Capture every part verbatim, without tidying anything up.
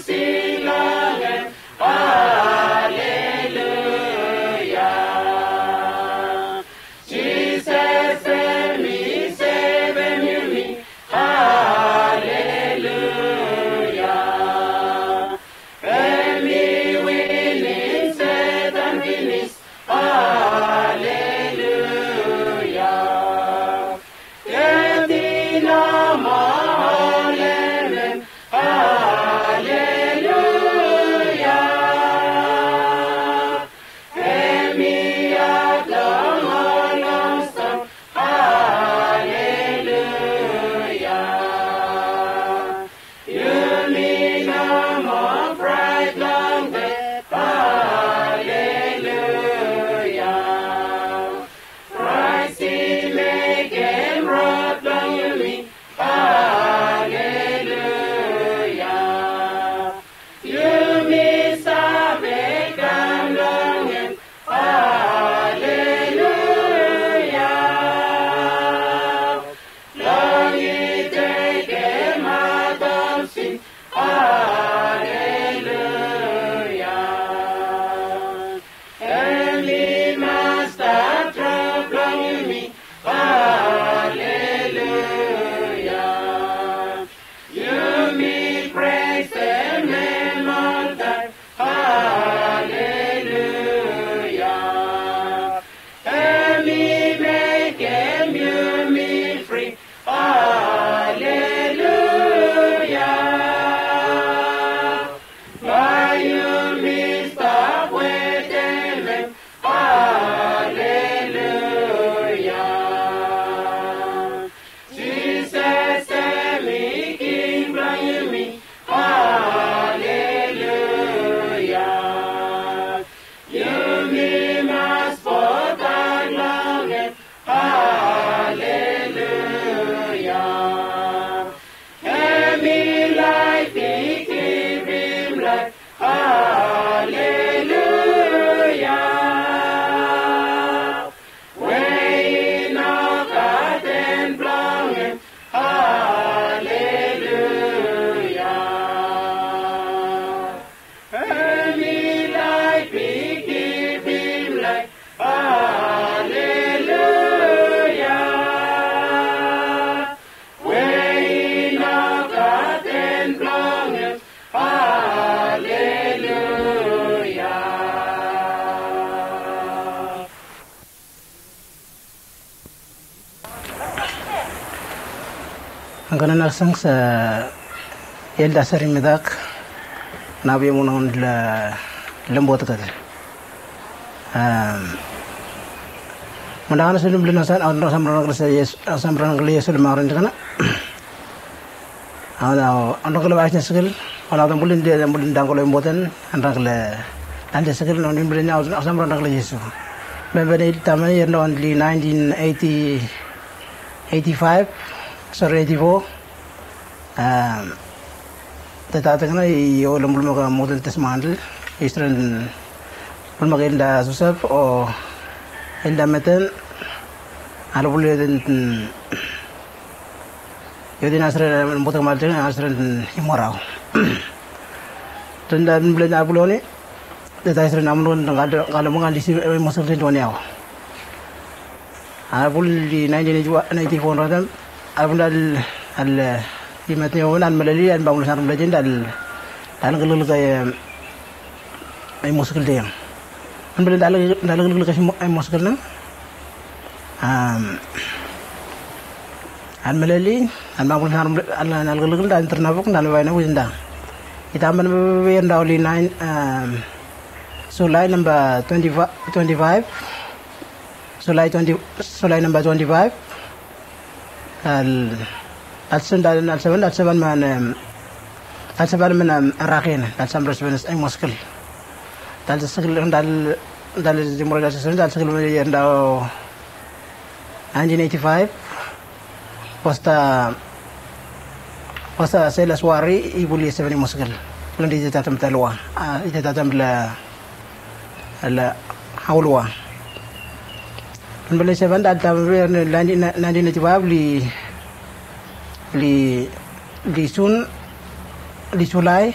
Sing long hem, haleluya. Jisas hem i sevem yumi, haleluya. Hem i winim Setan finis, haleluya. Ded i no moa holem hem, haleluya. Hem i aot long ol long ston, haleluya. Yumi no moa fraet long ded, haleluya. Kraes i mekem rod blong yumi, haleluya. Yumi save kam long hem, haleluya. Long i tekem aot ol sin, haleluya. Hem i Masta tru blong yumi, haleluya. Yumi presem hem oltaem, haleluya. Hem i mekem yumi fri, haleluya. Bae yumi stap wetem hem, haleluya. Jisas hem i King blong yumi, haleluya. Yumi mas putum long hem, haleluya. Hem i laef, i givim laef, haleluya. We i no gat en blong hem, haleluya. Hem i laef, i givim laef, haleluya. We i no gat en blong hem, haleluya. Angkana naksangs, a, elda sari medak na bia muna on la lembot kata. Am, muna ana sulu mlin asan, aun rasa mrana kala sa yes, asan mrana kala yes sulu marin kana. Aun, aun rasa kala wais na sikil, aun aun bulin dia, bulin dangkolo imboten, aun rasa kala, aun dia sikil, aun bulin aun rasa mrana kala Yesu. Member ni tamani, yerno aun li nineteen eighty, eighty-five, sorry, eighty-four. Am, tata tengana i o lom bulmaka moten tes mandel, i stren bulmaka inda Joseph o inda meten, alo bulu den, yo den asren moten mal tengana asren imorau. Tenda bulu na bulu ni, tata asren amnon ngalo, ngalo mangal disi, e, mosel den tuan yao. Ana bul di nineteen ninety-four ratem, ana bul dal, al, di mate o nan malali, an bamul san malali dal, dal gelgel kai, ai moskil de yang. An bul dal, dal gelgel kai ai moskil nang. Am, an malali, an bamul san, an, an gelgel dal ternabuk, dal bai na wujin dal. Ita man bai dal oli nine, am, July number twenty-five, twenty-five. July twenty, July number twenty-five. Dal, dal seven, dal, dal seven, dal seven man, em, dal seven man, em, rakin, dal seven man, em, moskil. Dal seven, dal, dal seven, dal seven, dal seven, dal nineteen eighty-five. Pasta, pasta Silas Wari, i buli seven i moskil. Lon di ite tatam talua. A, ite tatam la, la haulua. Lon bele seven dal tam nineteen eighty-five li, li, li June, li July.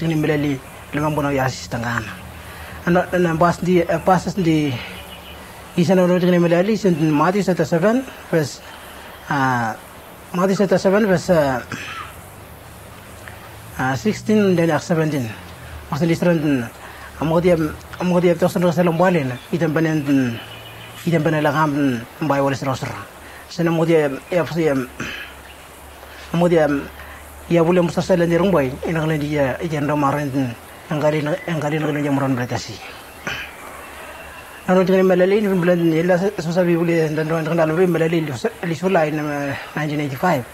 anointing ni meleli, le mambo na ya sista ngana. Ano, na pas di, eh, pas di, isa na anointing ni meleli, sen Matthew chapter seven, verse, ah, Matthew chapter seven, verse, ah, ah, sixteen, den yak seventeen. Mas di seren, amo dia, amo dia tok sen selen bwalen, item benen, item benen lakam, bai wale sera osera. Sen amo dia, ya, ya, Mo dia, ia bule mo sasalen di rong bai, ina kalen di ia, ia ndo maran, engkali, engkali na kalen di moran bele tasi. Nano tingin meleli, ni bele, ila sosabi bule, dan ndo, dan ndo, meleli, li sola, ina, nineteen eighty-five.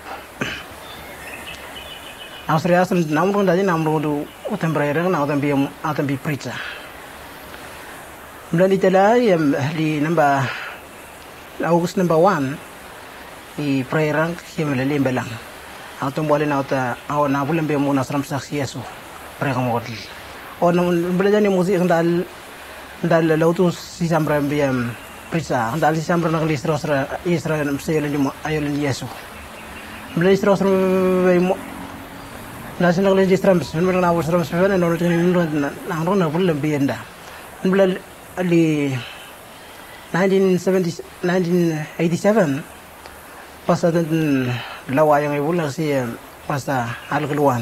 Australia, Australia, namro, dadi, namro, du, utem brother, na utem bi, utem bi preacher. Bele di tela, ia, li namba, August namba wan, i prayer rank, ia meleli belang. Autem bwalen auta, au na bule be mo na sram sak Iesu. Prayer rank mo. O na bele jani mo si dal, dal lautu si samra be, em, preacher. Dal si samra na kali sra sra, Iesu sra, em, se yelen di mo, a yelen Iesu. Bele sra sra be mo. Na si na kali sra, na bele na sra, na, na, na bule be enda. Bele li nineteen seventy, nineteen eighty-seven, Pastor Lawa yang i bul na si, em, Pastor Alkuluan.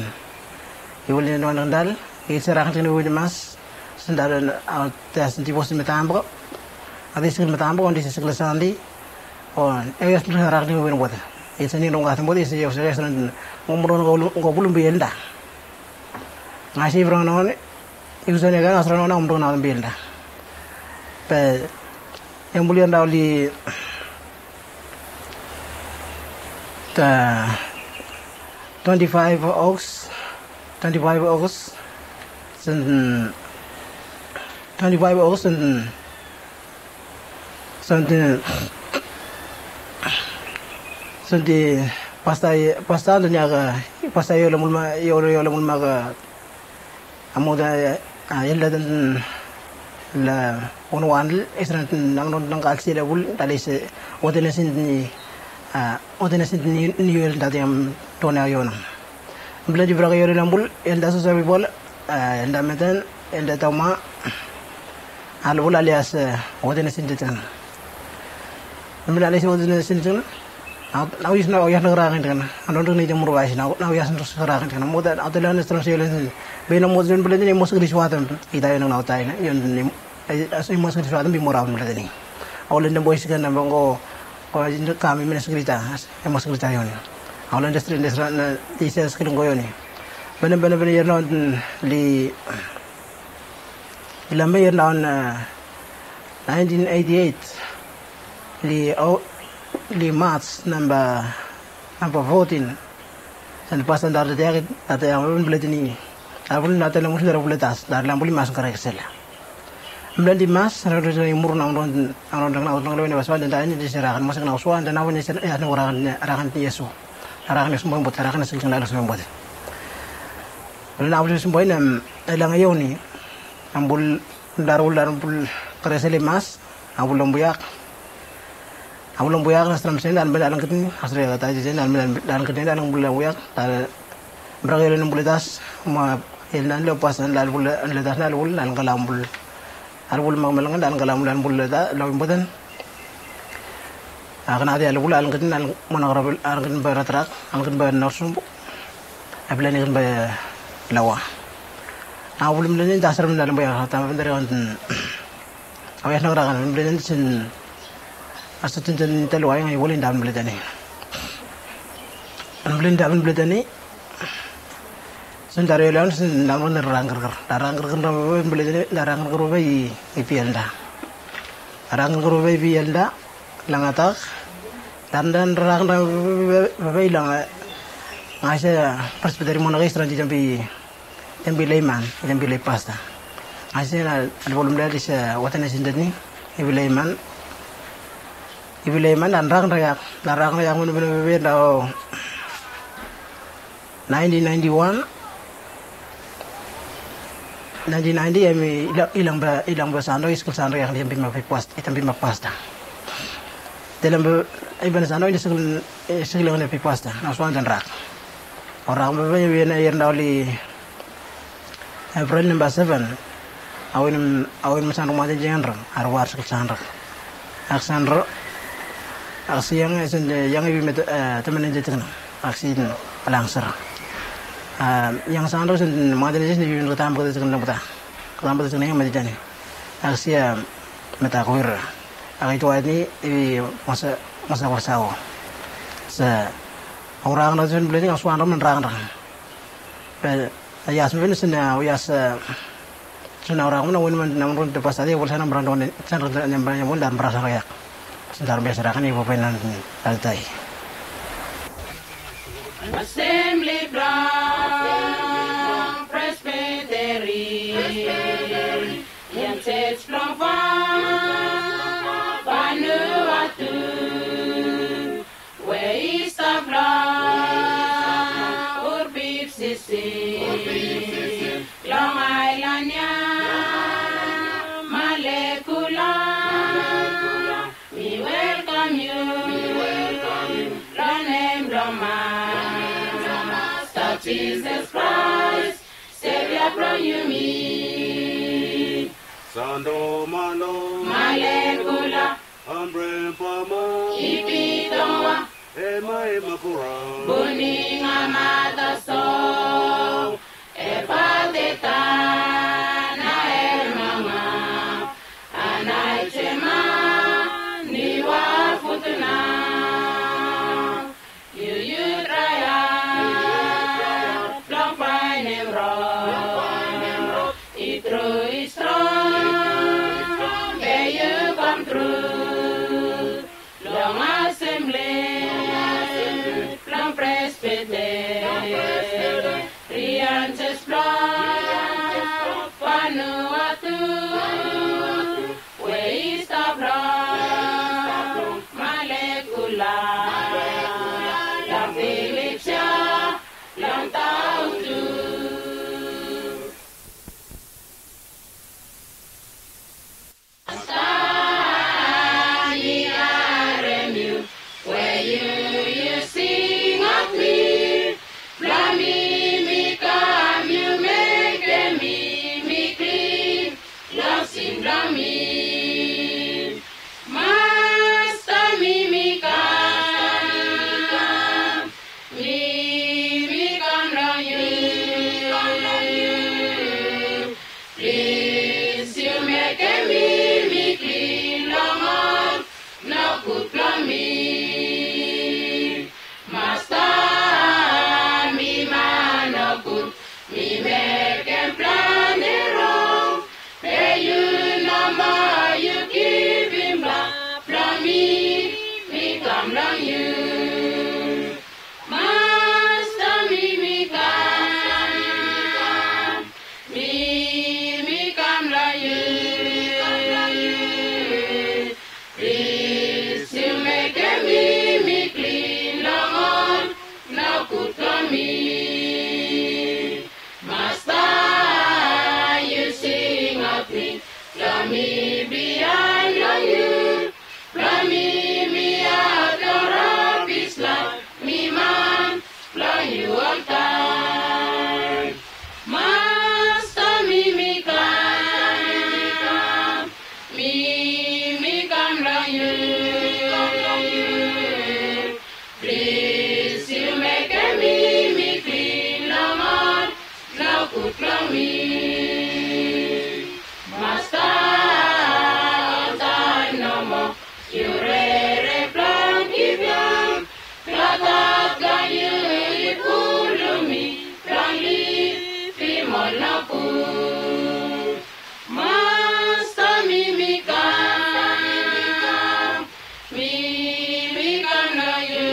I bul ni wan dal, i se rak ni win mas, sendal, a, tes di bos metambo, a di sikil metambo, on di sikil sandi, on, e, yes, rak ni win wata. I se ni nong gat mo di se, yes, yes, ngomro ngo, ngo bulum bi enda. Ngasi brong non, i usen ega ngasro non, ngomro na bilda. Pe, yang buli anda oli, ta, twenty-five August, twenty-five August, sen, twenty-five August, sen, Senti, senti pasta, pasta ndo nya ka, pasta yo le mulma, yo le, yo le mulma ka, amo da, a, yel da dan la, on wan, esran nang non nang ka aksi le bul, da le se, ote ne senti, a, ote ne senti ni, ni yo da dem, tona yo nang. Bele di braka yore na bul, elda sosa bibol, elda meten, elda tauma. Al bul alias, eh, wotene sintitin. Bele alias wotene sintitin. Nau, nau yas na, yas na rakan tin. Ano dong ni jemur wais na, nau yas na rakan tin. Mo da, ate lan strom selen. Be na mo jen bele ni mo sekri suatem. Ita yon nau tai na, yon ni, eh, as ni mo sekri suatem bi mo raun bele ni. Au lende boys kan na bongo, ko jin kami mena sekri ta. Emos kini tayo ni. Au la industry, industry na isa skiling ko yo ni. Bene, bene, bene, yer na, mm, li, ila me yer na, nineteen eighty-eight. Li, oh, li March number, number fourteen. San pasta ndar de yake, ate ya, un bele tini. Abul na tele musu ndar bule tas, ndar la buli mas kare sela. Mlandi mas, na rere mur na undon, na undon na undon lewe ne baswa, dan ini di serakan, masa na uswa, dan awan ne serakan, ya, na urakan, rakan Yesu. Rakan Yesu mo bot, rakan Yesu na Yesu mo bot. Na awan Yesu mo ina, elang yoni, ambul, darul, darul, kresele mas, ambul lombuyak. Ambul lombuyak, na stram sen, dan ben alang ketin, asre kata aja sen, dan ben alang ketin, dan ambul lombuyak, dan Brak yolo ni bule tas, ma, yolo nan lo pas nan lal bule, lo tas nan bule, nan kala bule. Al bule mak melengan, nan kala bule, nan bule ta, lo impoten. Akan ati al bule, al ketin, al mana kara bule, al ketin ba ratrak, al ketin ba norsum. Apila ni ketin ba lawa. Na bule mele ni dasar mele ba ya, ta mele dari kan. Awe na kara kan, mele ni sin. Asa tin tin telu ayang, iwolin dan mele tani. Mele dan mele tani. Sen dari leon sen namro ne rang kerker. Da rang kerker na bebe bele jene, da rang kerker bebe i, i piel da. Da rang kerker bebe i piel da, langatak. Dan dan rang da bebe, bebe i langa. Ngase presbyteri mona kais ran di jambi, jambi layman, jambi lay pastor. Ngase na, ada bolum da di se, watan na sindani, i bi layman. I bi layman, dan rang da yak, dan rang da yak, mene, mene, mene, da, o. Nineteen ninety-one. Naentin naenti hemi i long, i long be, i long be Sando i skel Sando, ya hemi be pasta, i hemi be pasta. Taem be i be Sando i skel, i skel long be pasta, nao swan dan rak. O rak be be i na ier nao oli April namba seven. A winim, a winim Sandrak Majen Jenrang, a rak skel Sandrak. Ak Sandrak, ak si yang, e, sen, e, yang i be met, e, temen en jetekno. Ak si lang sera. A, yang Sandrak sen Majen Jenrang i be met taem be jetekno bata. Taem be jetekno yang met jani. Ak si, e, met a koir. Ak i tuai ni, i masa, masa wasao. Sa, o rak na sen blessing, ak swan rak men rak rak. Be, a, yas men sen, a, yas, a, Sen a rak mena wen man na mron te pasta de wol sana mran don sana mran ya mol dan brasa ya. Sen dar besa rakan i bopen nan altai. Assembly blong Presbytery, Ian Church blong Vanuatu. We i stap long Urbip Sisi, long aelan ya Malekula. Mi welkam yu long nem blong Masta Jisas Kraes, Sevia blong yumi. Sando malo Malekula. Ambrem pama. Ipi tonga. Ema, ema kura. Buninga mataso. Efateta na emanga. Anaitema ni wafutuna. Yu, yu trae long faenem rod. I tru, i strong. Be yu kam tru. Long asembli blong Presbyterian Church blong Vanuatu. We i stap long Malekula, long Phillips ya, long taon tu. Masta, mi harem yu, we yu, yu singaot mi. Blong mi, mi kam, yu mekem mi, mi klin long sin blong mi. Masta, mi, mi kam, mi, mi kam long yu. Plis yu mekem mi, mi klin long ol nogud blong mi. Masta, mi man nogud, mi mekem plante rong. Be yu nomo yu givim bak blong mi, mi kam long yu. Masta, mi, mi kam, mi, mi kam long yu. Plis yu mekem mi, mi klin long ol nogud blong mi. Masta, yu singaot mi, long mi biaen long yu. Blong mi, mi aot long rabis laef, mi man blong yu oltaem. Masta, mi, mi kam, mi, mi kam long yu. Plis yu mekem mi, mi klin long ol nogud blong mi. Masta, oltaem nomo yu rere blong givim. Glad hat blong yu i pulum mi blong livim ol nogud. Masta, mi, mi kam, mi, mi kam long yu.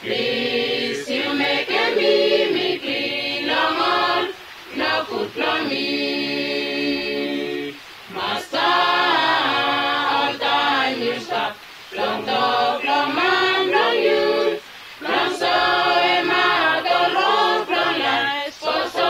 Plis yu mekem mi, mi klin long ol nogud blong mi. Masta, oltaem yu stap long tok blong man blong yu, blong soemaot ol rod blong laef, so, so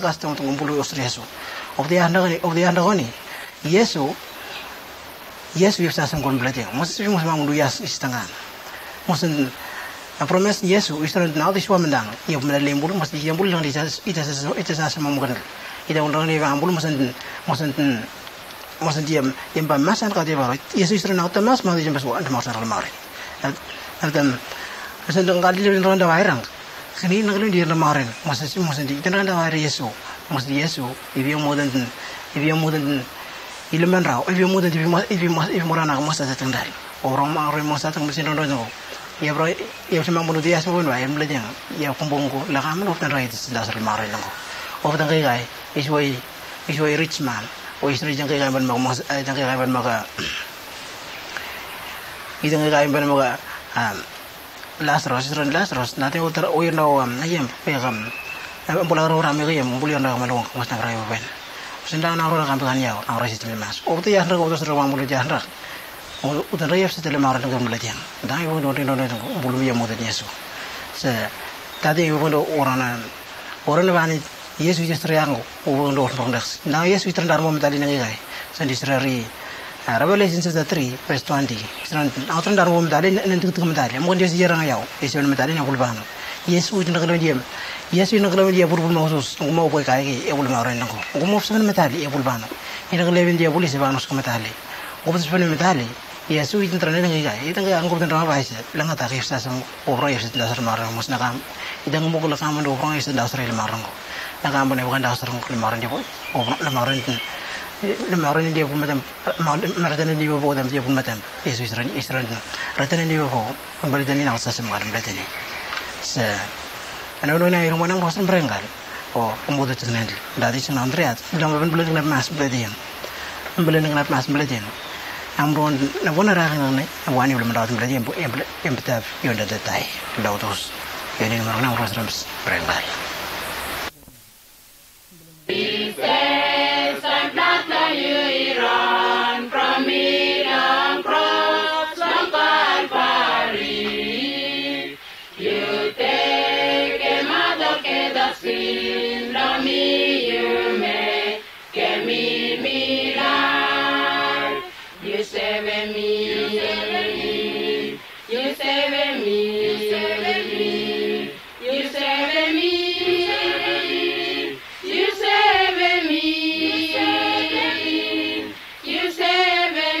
kastom olgeta bulu olsem Iesu. Of the yahanda koni, of the yahanda koni. Iesu, Iesu i sasem kon bladi. Moses i must mam lu yas i stanga. Must promise Iesu i stanga na this woman dang. Ia pun le bulu must ia bulu dang ita sasem mam kan. Ita undang ni bulu must must Mosenti em, em ba masan ka te baro. Iesu i sere na oto mas ma te jembes wa ande masan le mare. Ande masan de ngali le ronda wairang. Kini na kali di le mare. Mosenti, mosenti ita na kali wairang Iesu. Mosenti Iesu. Ibi moden, ibi moden. Ile menrau, ibi moden, ibi mo, ibi mo, ibi morana mosenti tengdal. Orang mare mosenti tengdal mesin ronda. Ia bro, ia sema monu dia sema monu em le jeng. Ia kumbung ko la kamen of tengdal itu sendas le mare nongo. Of tengdal kai. Isi wai, isi wai rich man. O isi rich yang kai kai ban maka, yang kai kai ban maka. Isi yang kai kai ban maka. Lazarus, isi ran Lazarus. Nate o tara o ina o am na yem pe kam. Bula ro ram yem buli anda kam long mas na rai ben. Senda na ro kam kan yau, na rai sistem mas. O te ya ro o te ro wang buli ya ro. Utan rai ya sistem mara dengan beli yang. Dang ibu ndo ndo ndo bulu ya mo te Yesu. Se tadi ibu ndo orana. Orana bani Iesu i jes tere ango, o ndo ndo ndo. Na Iesu i tere ndar mo metali nang ikai. Sandi sere ri. Revelation chapter three, verse twenty. Sandi, au tere ndar mo metali, nen tik tik metali. Mo kan Iesu i ranga yau. Iesu i metali na bulbano. Iesu i tere kalo diem. Iesu i tere kalo diem bulbul mo sus. Mo boi kai ke, e bulbano rengo. Mo sus metali, e bulbano. I tere kalo diem bulbano sus metali. Mo sus metali. Iesu i tengteng nang ikai, i tengteng angkop tengteng apa ise, langa ta kif sasem, obra Iesu tengteng sasem marang, mos na kam, i tengteng mok la kam, obra Iesu tengteng sasem marang ko. Na kam bone bukan dasar ko le marang dia boy. Obra le marang, le marang dia bukan macam, marang dia bukan macam, dia bukan macam. Iesu Israel, Israel, ratan dia bukan, kembali tadi nang sasem marang tadi. Se, ana udah na irung mana ngos merenggal. O kumbudu tu nandi. Dati tu nandi riat. Dong ben bele dengan mas bele diam. Bele dengan mas bele diam. Amron na bona rakan ne. Wani bele mendapat bele diam. Em bele em betap. Yonda datai. Dautus. Yoni merona ros rams. Berengai. Yu tekem a dok e dok sin long mi, yu mekem mi milaef. Yu sevem mi, yu sevem mi, yu sevem mi, yu sevem mi, yu sevem mi.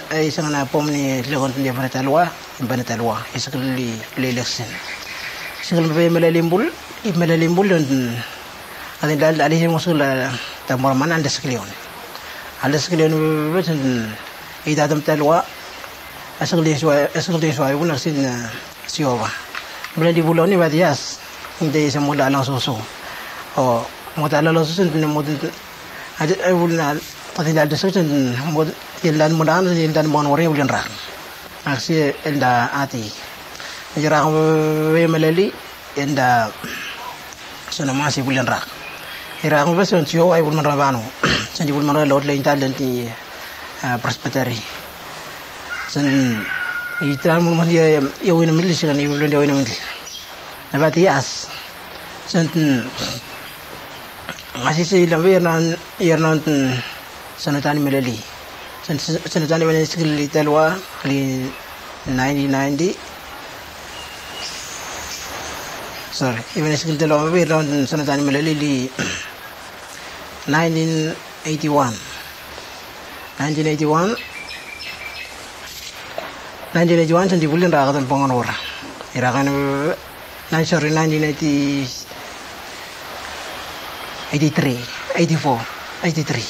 i sanga na bom ni lekon tun ia Bane Talua, Bane Talua i sikil i le eleksen. Sikil be i meleli bul, i meleli bul don. Atin dal dal i simo sikil da mora mana ande sikil ion. Ande sikil ion be sen i datam Talua. A sikil de sua, a sikil de sua i bun aksin Jehova. Melen di buloni ba dias. Inde i se mo da lang soso. O mo da lang soso ne mo Adi, ai, wul na, tati na district, mo, yeldan mo dan, yeldan mo wari wul rak. Aksi enda ati. Jirak we meleli, enda, sona masi wul rak. Irak mo bes, sio, ai, wul manra bano. Sen di wul manra lot le intal dan ti, ah, presbytery. Sen, itan mo masi, ya, ya, wina middle, sen, ya, wul, ya, wina middle. Naba tias. Sen, Asise i lambe ier naon, ier naon, mm, sona tani meleli. Sen, sona tani wene sikil i Talua, li nineteen ninety. Sorry, i wene sikil Talua, be ier naon sona tani meleli, li nineteen eighty-one. Nineteen eighty-one. Nineteen eighty-one, sen di wul rak ton Bangonuora. I rak ne, nine, sorry, nineteen eighty, eighty-three, eighty-four, eighty-three.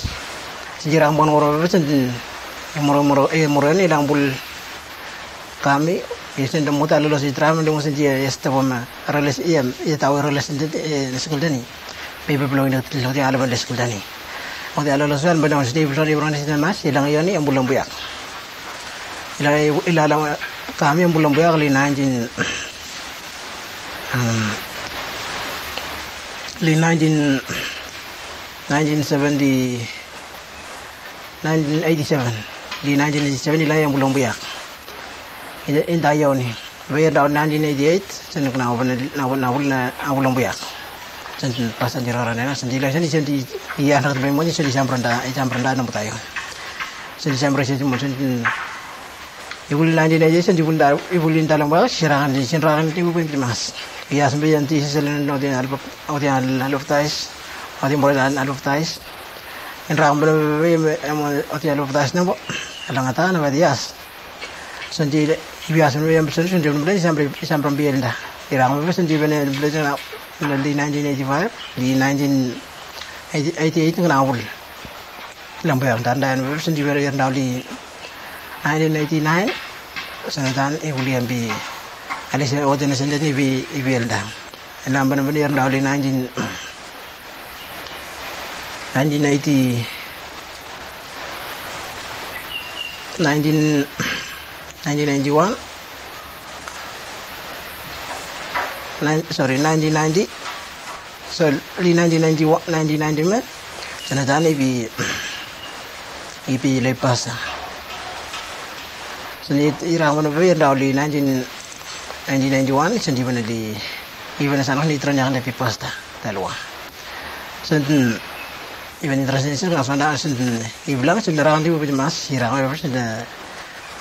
Sen di rak Bangonuora, sen di, moro, moro, e, moro, ni lang bul kami, e, sen di mota lolo si tram, di mo sen di, e, stop ma, reles, e, e, tawa reles, e, sikil tani. Pepa blong i lo di ala bale skul tani. O di ala lo suan bale on sini blong i blong i sini mas i lang ioni em bulong buyak. I la, i la, la kami em bulong buyak li nineteen, um, li nineteen, nineteen seventy, nineteen eighty-seven. Li nineteen eighty-seven i la em bulong buyak. I, i da ioni. Be ier naon nineteen eighty-eight, sen na, na, na, na, na, na bulong buyak. Sen pasta di rarane na sen di lai sen di sen di i andak di bai mo di sen di sambra da i sambra da na butai. Sen di sambra sen di mo sen di i vuli naintin nainti sen di vuli da i vuli da lamba sirang di sen rang di vuli di mas. I as be yan di sel no di alba o di alba tais o di mo da alba tais. En rang be o di alba tais na bo. Alanga ta na ba di as. Sen di i bi as me yam sen sen di bele sam bele sam bele biel da. I rang me sen di bele bele na na di nineteen eighty-five di nineteen eighty-eight na ul. Lam bele da da me sen di bele da di nineteen eighty-nine. Sen da i ul yam bi. Ale sen o di sen di bi i biel da. Ena bana bana yer ndaw li nineteen, nineteen ninety, nineteen, nineteen ninety-one, nine, sorry, nineteen ninety. So li nineteen ninety-one, nineteen ninety men. Sana tane ipi, ipi le pasa. So ni irang bana bana yer ndaw li nineteen, nineteen ninety-one, so di bana li Iven a sanok ni tron yang de pi pasta talua. Sen iven ni tron sen sen kan sonda sen iblang sen rang di bubit mas irang sen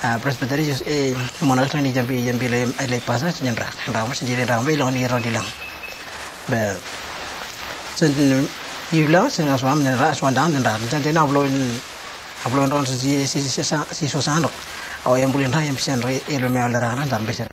a presbyteri jus e monak ni jambi jambi le le pasta sen rang rang sen di rang be long ni rong di lang. Be sen iblang sen aswan ne ra aswan dan den ra sen de na blo in ablo in ron si si si si so sanok. Au yam bulin ra yam sen re elo me al ra na dan be sen.